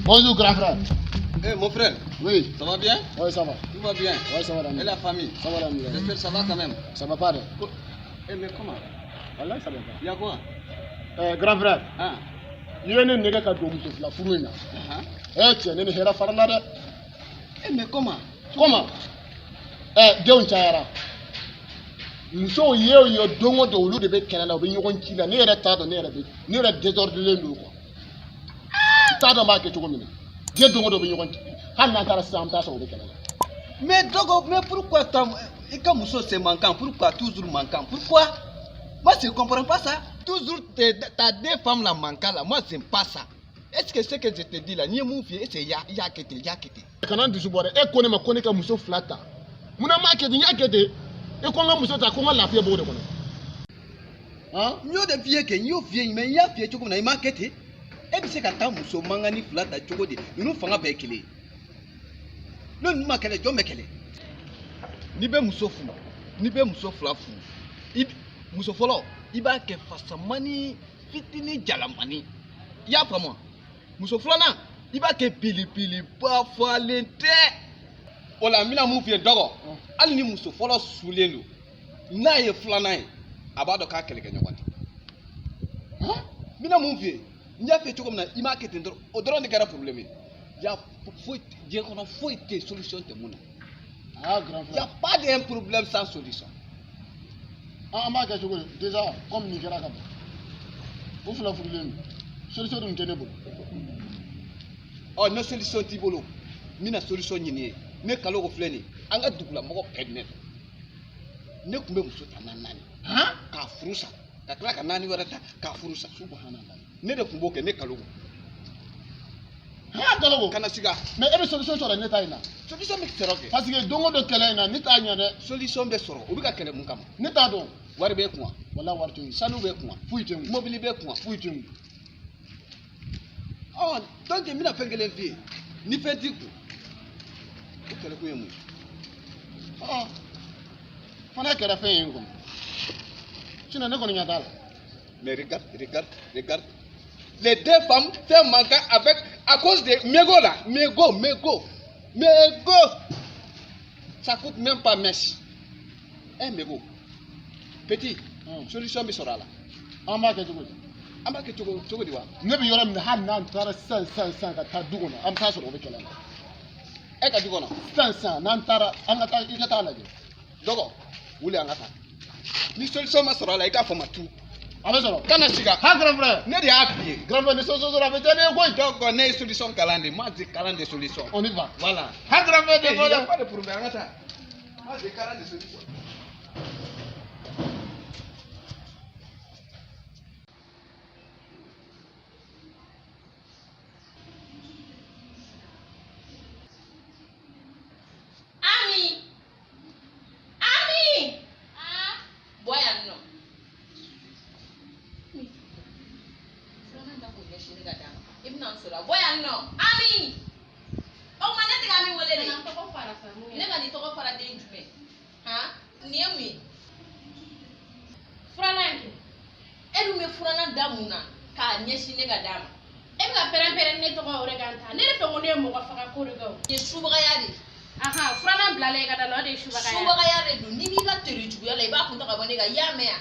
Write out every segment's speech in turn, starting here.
Bonjour grand frère. Eh mon frère. Oui. Ça va bien? Oui, ça va. Tout va bien? Oui, ça va. Et la famille? Ça va, alhamdoulilah. J'espère que ça va quand même. Ça va pas de. Eh mais comment? Wallahi ça va pas. Il y a quoi? Grand frère. Ah. N'i ye ne nɛgɛ ka don muso fila furu in na. Eh cɛ, ne ni hɛrɛ farala dɛ. Eh mais comment? Comment? Eh denw cayara. Musow ye o ye don o don olu de bɛ kɛlɛ la, u bɛ ɲɔgɔn ci la. Ne yɛrɛ t'a dɔn, ne yɛrɛ bɛ ne yɛrɛ désordonné don quoi. N t'a dɔn n b'a kɛ cogo min na. Diɲɛ don o don u bɛ ɲɔgɔn ci. Hali n'an taara sisan, an bɛ taa sɔrɔ u bɛ kɛlɛ la. Mais Dogo, mais pourquoi toi, i ka muso c'est manquant, pourquoi toujours manquant? Pourquoi? Moi je comprends pas ça. Toujours t'as deux femmes là manquant là, moi j'aime pas ça. Est-ce que ce que je te dis là, n'i ye mun f'i ye, est-ce que i y'a kɛ ten, i y'a kɛ ten? Kana n dusu bɔ dɛ. E ko ne ma ko ne ka muso fila ta. Munna n m'a kɛ ten? N y'a kɛ ten. E ko n ka muso ta, ko n ka lafiya b'o de kɔnɔ. Han? N y'o de f'i ye kɛ, n y'o f'i ye, mais n y'a f'i ye cogo min na, i m'a kɛ ten. E bɛ se ka taa muso mankan ni fila ta cogo di? Ninnu fanga bɛɛ ye kelen ye. N'o ninnu ma kɛlɛ, jɔn bɛ kɛlɛ? N'i bɛ muso furu, n'i bɛ muso fila furu, i muso fɔlɔ, i b'a kɛ fasamani fitinin jalamani. I y'a faamu wa? Muso filanan, i b'a kɛ belebeleba falen tɛ. O la n bɛna mun f'i ye dɔgɔ, hali ni muso fɔlɔ sulen don, n'a ye filanan ye, a b'a dɔn k'a kɛlɛkɛɲɔgɔn tɛ. N bɛna mun f'i ye, n y'a f'i ye cogo min na, i m'a kɛ ten dɔrɔn, o dɔrɔn de kɛra problème ye. Ya foyi diɲɛ kɔnɔ foyi tɛ solution tɛ mun na. Ah grand frère. Y a pas d'un problème sans solution. An b'a kɛ cogo di? Déjà comme nin kɛra ka ban, u fila furulen don, solution dun tɛ ne bolo. Ɔ ne solution t'i bolo, n bɛna solution ɲini ye. Ne Kalogo filɛ nin ye, an ka dugulamɔgɔ bɛɛ bɛ ne dɔn. Ne tun bɛ muso ta naani naani. K'a furu sa, ka tila ka naani wɛrɛ ta k'a furu sa. Subhanallah. Ne de tun b'o kɛ, ne Kalogo. Han Kalogo. Kana siga. Mais e bɛ solution sɔrɔ ne ta in na. Solution bɛ sɔrɔ kɛ. Parce que don o don kɛlɛ in na, ne t'a ɲɛ dɛ. Solution bɛ sɔrɔ, u bɛ ka kɛlɛ mun kama? Ne t'a dɔn. Wari b'e kun wa? Walahi wari tɛ n kun. Sanu b'e kun wa? Foyi tɛ n kun. Mobili b'e kun wa? Foyi tɛ n kun. Ɔ donc n bɛna fɛn kelen f'i ye, ni fɛn t'i kun, o kɛlɛkun ye mun ye? Ɔ fana kɛra fɛn ye n kɔnɔ. Sinon ne kɔni ɲɛ t'a la. Mais regarde, regarde, regarde. Les deux femmes fait manquant avec à cause de mégot là, mégot, mégot, mégot. Ça coûte même pas mèche. Un mégot. Petit, solution bɛ sɔrɔ a la. An b'a kɛ cogo di? An b'a kɛ cogo cogo di wa? Ne bɛ yɔrɔ min na, hali n'an taara sisan sisan sisan ka taa du kɔnɔ, an bɛ taa sɔrɔ o bɛ kɛlɛ la. E ka du kɔnɔ? Sisan sisan n'an taara, an ka taa, i ka taa lajɛ. Dɔgɔ, wuli an ka taa. Ni solution ma sɔrɔ a la, i k'a fɔ ma tu. A bɛ sɔrɔ. Kana siga. Han grand frère. Ne de y'a f'i ye. Grand frère, ni solution sɔrɔ a bɛ diya ne ye koyi. Donc ne ye solution kalan de, moi je kalan de solution. On y va. Voilà. Han grand frère, Il y a désolé. pas de problème, an ka taa. Moi je kalan de solution. Ami! Ami! Bɔ yan nɔ. Filanan ta k'o ɲɛsin ne ka d'a ma. I bɛna n sɔrɔ. Bɔ yan nɔ. Ami! O tuma ne tɛ ka Ami wele de. Ne ka nin tɔgɔ fara den jumɛn? Han? Nin ye mun ye? Filanan in kɛ. E dun bɛ filanan da mun na k'a ɲɛsin ne ka d'a ma? E bɛ ka pɛrɛn-pɛrɛn ne tɔgɔ o de kan tan. Ne de fɛ ko ne ye mɔgɔ faga ko de kɛ o. Nin ye subagaya de ye. Ahan, filanan bilalen i ka da la, o de ye subagaya ye. Subagaya de don. N'i b'i ka teri juguya la, i b'a kun ta ka bɔ ne kan. I y'a mɛn wa?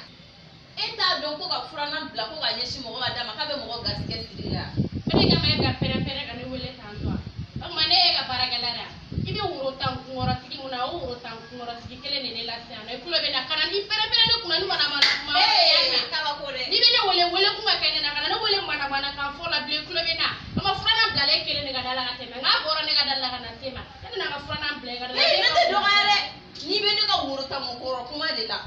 E t'a dɔn ko ka filanan bila ko k'a ɲɛsin mɔgɔ ka d'a ma k'a bɛ mɔgɔ garisɛgɛ siri la. O de kama e bɛ ka pɛrɛn-pɛrɛn ka ne wele tan tɔ. O tuma ne ye e ka baarakɛla de ye wa? I bɛ woro tan kunkɔrɔsigi mun na, o woro tan kunkɔrɔsigi kelen de ne lase yan nɔ. I tulo bɛ na, ka na n'i pɛrɛn-pɛrɛn ne kunna ni manamana kuma wɛrɛ ye, i y'a mɛn? Kabako dɛ. N'i bɛ ne wele, wele kun ka kɛ ne na, ka na ne wele manamanakan fɔ la bilen, i tulo bɛ na. O ma filanan bilalen e kelen de ka da la ka tɛmɛ, nk'a bɔra ne ka da la ka na se ma. Ne nana ka filanan bila i ka da la. Ee, ne tɛ dɔgɔya dɛ. N'i bɛ ne ka woro tan kɔrɔ kuma de la,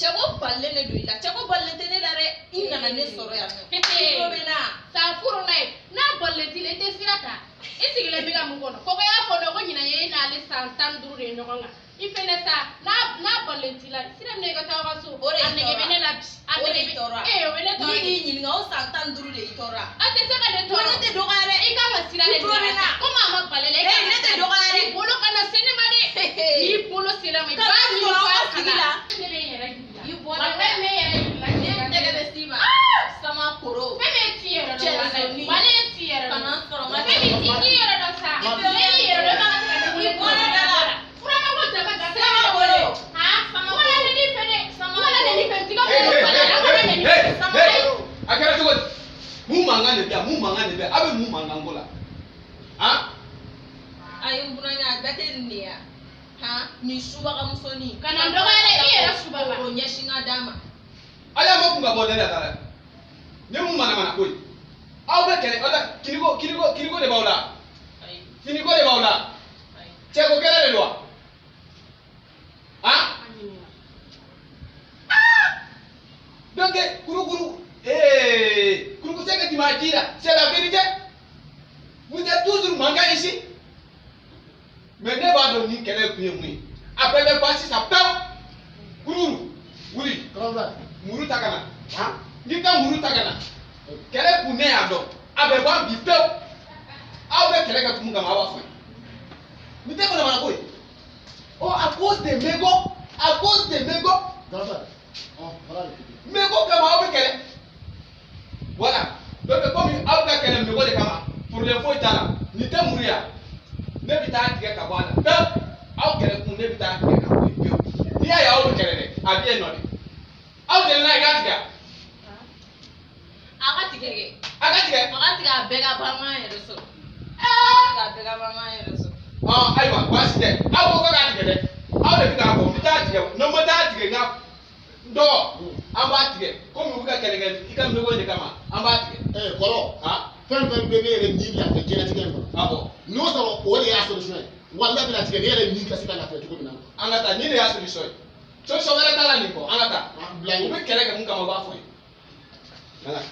cɛko balilen de don i la, cɛko balilen tɛ ne la dɛ. I nana ne sɔrɔ yan nɔ. I tulo bɛ na. Sa furu n'a ye, n'a balilen t'i la, i tɛ sira ta. I sigilen bɛ ka mun kɔnɔ? Kɔkɔ y'a fɔ ne ko ɲinan ye e n'ale san 15 de ye ɲɔgɔn kan. I fɛnɛ sa, n'a balilen t'i la, sira minɛ i ka taa aw ka so. O de A y'i nege bɛ tɔɔrɔ. ne la bi. A O de nege y'i bɛ tɔɔrɔ. Ee, o bɛ ne N'i tɔɔrɔ. b'i ɲininka, o san 15 de y'i tɔɔrɔ. A tɛ se ka ne Ko tɔɔrɔ. ne tɛ dɔgɔya dɛ. I kan ka sira de I tulo bɛ minɛ. na. Komi a ma bali la, i Ee, kan ka ne tɛ sira. dɔgɔya dɛ. I bolo kana se ne ma dɛ. N'i bolo sera ma, i Kana b'a ɲini sɔrɔ f'a an ka sigi kana. la. Ne bɛ n yɛrɛ yir'i la. I bɔra Walahi, n bɛ n yɛrɛ yir'i la. Ne tɛgɛ bɛ s'i ma. Sama koro. Fɛn min t'i yɛrɛ dɔn, Cɛ walahi. sɔnni. Walahi, e t'i yɛrɛ dɔn. Kana n sɔrɔ n ka Fɛn min mankan de bɛ yan, mun mankan de bɛ yan, aw bɛ mun mankan ko la? Han? Ayi n burankɛ a da tɛ nin de ye han nin subagamusonin. Kana n dɔgɔya dɛ, i yɛrɛ subaga. O ɲɛsin ka d'a ma. A y'a ma kun ka bɔ ne la dɛ. Ne mun manamana ko ye. Aw bɛ kɛlɛ aw la kiniko kiniko kiniko de b'aw la. Ayi. Finiko de b'aw la. Ayi. Cɛko kɛlɛ de don wa? Han? Donc kurukuru kuruku c'est que tu m'as dit là, c'est la vérité. Vous êtes toujours manquant ici. Mais ne b'a dɔn ni kɛlɛ kun ye mun ye. A bɛɛ bɛ ban sisan pewu. Kurukuru wuli. Muru ta ka na. Han? N'i ka muru ta ka na. Kɛlɛ kun ne y'a dɔn. A bɛ ban bi pewu. Aw bɛ kɛlɛ kɛ kun kama aw b'a fɔ n ye. Nin tɛ manamana ko ye. Oh, à cause des mégots, à cause des mégots. Mégots kama aw bɛ kɛlɛ. Voilà. Donc comme aw ka kɛlɛ mégot de kama, problème foyi t'a la. Nin tɛ muru ye wa? Ne bɛ taa tigɛ ka bɔ a la pewu. Aw kɛlɛ kun ne bɛ taa tigɛ ka bɔ yen pewu. N'i y'a ye aw bɛ kɛlɛ dɛ, a bɛ yen nɔ de. Aw delila i k'a tigɛ wa? A ka tigɛ kɛ. A ka tigɛ. A ka tigɛ a bɛɛ ka ban an k'an yɛrɛ sɔrɔ. A ka tigɛ a bɛɛ ka ban an k'an yɛrɛ sɔrɔ. Ayiwa baasi tɛ. Aw ko k'a tigɛ dɛ. Aw de bɛ k'a fɔ n bɛ taa tigɛ. N'o ma taa tigɛ n ka dɔgɔ an b'a tigɛ. Komi u bɛ ka kɛlɛ kɛ i ka mégot de kama an b'a tigɛ. Kɔrɔ. Fɛn fɛn bɛ ne yɛrɛ ni lafiya diɲɛlatigɛ in kɔnɔ. Awɔ. N'o sɔrɔ o de y'a solution ye. Walahi bɛna tigɛ ne yɛrɛ ni ka se ka lafiya cogo min na. An ka taa nin de y'a solution ye. Solution wɛrɛ t'a la nin kɔ an ka taa. U bɛ kɛlɛ kɛ mun kama u b'a fɔ n ye. Voilà.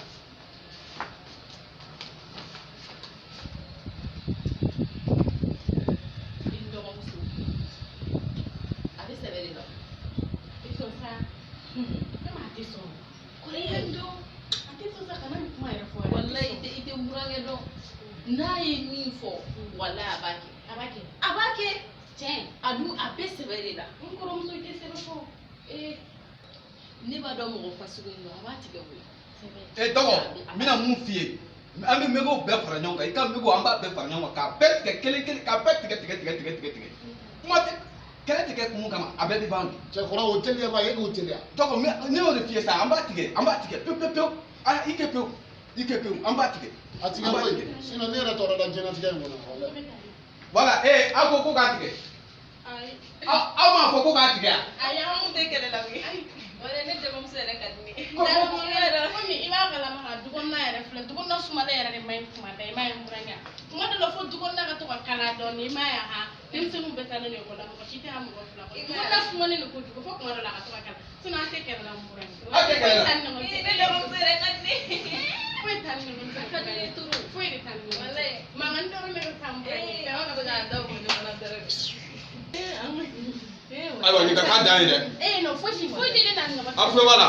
I dɔgɔmuso a bɛ sɛbɛ de la. I sɔn sa. Ne ma a tɛ sɔn. Kɔrɔ i ye n dɔn. A tɛ sɔn sa kana nin kuma yɛrɛ fɔ. Walayi i tɛ n burankɛ dɔn. N'a ye min fɔ walayi a b'a kɛ. A b'a kɛ. A b'a kɛ. Tiɲɛ. A dun a bɛ sɛbɛ de la. N kɔrɔmuso i tɛ sɛbɛ fɔ. Ne b'a dɔn mɔgɔ fasugu in don a b'a tigɛ koyi. Dɔgɔ n bɛna mun f'i ye. An bɛ mégots bɛɛ fara ɲɔgɔn kan. I ka mégot an b'a bɛɛ fara ɲɔgɔn kan k'a bɛɛ tigɛ kelen kelen k'a bɛɛ tigɛ tigɛ tigɛ tigɛ tigɛ tigɛ. Kuma tɛ kɛlɛ tɛ kɛ kun mun kama a bɛɛ bɛ ban bi. Cɛkɔrɔ o teliya ba e k'o teliya. Dɔgɔ ne y'o de f'i ye sa an b'a tigɛ an b'a tigɛ pewu pewu pewu. Ah i kɛ pewu i kɛ pewu an b'a tigɛ. A tigɛ koyi sinon ne yɛrɛ tɔɔrɔ la diɲɛlatigɛ in kɔnɔ. Voilà aw ko ko k'a tigɛ. Aw m'a fɔ ko k'a tigɛ wa? Ayi an tɛ kɛlɛ la koyi. O de ne dɔgɔmuso yɛrɛ ka di ne ye. Komi i b'a kalama ka dukɔnɔna yɛrɛ filɛ dukɔnɔna sumalen yɛrɛ de man ɲi kuma bɛɛ i m'a ye n burankɛ. Kuma dɔ la fo dukɔnɔna ka to ka kala dɔɔni i m'a ye han denmisɛnninw bɛɛ taalen don ekɔli la mɔgɔ si tɛ a mɔgɔ fila kɔ. Dukɔnɔna sumalen don kojugu fo kuma dɔ la a ka to ka kala sinon an tɛ kɛlɛ la n burankɛ. Aw tɛ kɛlɛ la. Ne dɔgɔmuso yɛrɛ ka di ne ye. Foyi t'an ni ɲɔgɔn cɛ. A ka di ne ye trop. Foyi de t'an ni ɲɔgɔn cɛ. Walayi. Mankan dɔrɔn de bɛ taa n burankɛ. An bɛ k'an da bɔ ɲɔgɔn na dɔrɔn. Ayiwa nin ka k'a dan ye dɛ. Non fosi foyi tɛ ne n'a ni ɲɔgɔn cɛ. Aw tulo b'a la.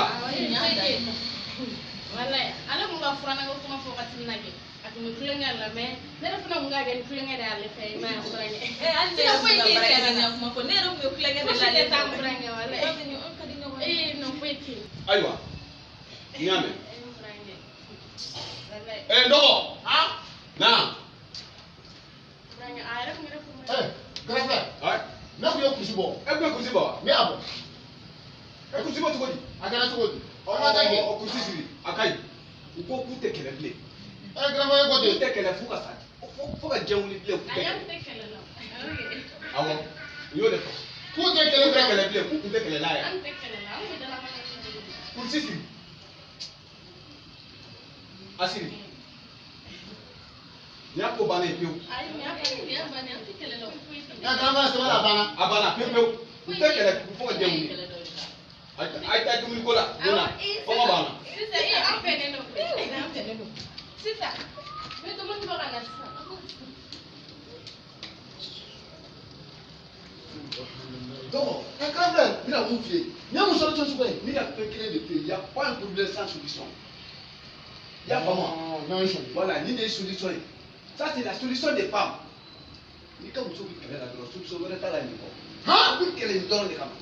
Walayi ale kun ka furanna ko kuma fɔ wagati min na kɛ a tun bɛ tulonkɛ la mais ne yɛrɛ fana kun k'a kɛ ni tulonkɛ de y'ale fɛ i m'a ye n burankɛ. Hali ne yɛrɛ kun ka baarakɛden kuma fɔ ne yɛrɛ kun bɛ tulonkɛ de la Fosi ale tɛ taa n fɛ. burankɛ walayi. An ka di ɲɔgɔn ye. Non foyi tɛ yen. Ayiwa n y'a mɛn. N burankɛ. Walayi. Dɔgɔ. Na. Burankɛ a yɛrɛ kun bɛ ne kun. Grand frère. Ouais. Ne kun ye kusi bɔ. E kun ye kusi bɔ wa? Ne y'a bɔ. E kusi bɔ cogo di? A kɛra cogo di? An ka taa kɛ. Ɔ kusi siri a ka ɲi. U ko k'u tɛ kɛlɛ bilen. Grand frère e ko K'u ten. tɛ kɛlɛ f'u ka sa. Fo ka diɲɛ wuli bilen k'u tɛ Ayi an kɛlɛ. tɛ kɛlɛ la. Awɔ u y'o de fɔ. K'u tɛ K'u kɛlɛ tɛ grand kɛlɛ frère. bilen k'u kun tɛ kɛlɛ la yɛrɛ. An tɛ kɛlɛ la an bɛ dalama kɛ cogo di? Kusi siri. A siri. Nin y'a ko bannen ye pewu. Ayi nin y'a bannen nin y'a bannen an tɛ kɛlɛ la foyi tɛ. Grand frère sɛbɛn la a banna. A banna pewu pewu. U tɛ kɛlɛ fo ka diɲɛ wuli. A ye taa dumuni ko la joona. Kɔngɔ b'an na. Sisan an bɛnnen don koyi. An bɛnnen don. Sisan n bɛ dumuni bɔ ka na sisan. Dɔgɔ. Grand frère. N bɛna mun f'i ye? Nin ye muso cogo ye. N bɛna fɛn kelen de f'i ye. Y a pas un problème sans solution. I y'a faamu wa? Non, n sɔn. Voilà, nin de ye solution ye. Ça c'est la solution des femmes. N'i ka muso bɛ kɛlɛ la dɔrɔn solution wɛrɛ t'a la nin kɔ. Han? U bɛ kɛlɛ nin dɔrɔn de kama.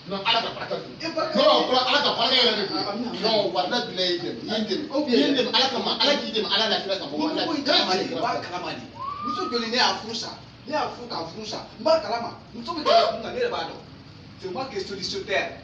Non, Ala ka barika don. E barika. Non, kɔrɔ Ala ka barika yɛrɛ de don. Amina. Non, walahi bilahi i dɛmɛ. I ye n dɛmɛ. Ou I ye n bien. dɛmɛ Ala kama. Ala k'i dɛmɛ Ala la kira kama. Ko ko i kalama de, i b'a kalama de. Muso joli ne y'a furu sa, ne y'a furu k'a furu sa, n b'a kalama. Muso bɛ kɛlɛ kun kan ne yɛrɛ b'a dɔn. C'est moi qui est solutionnaire.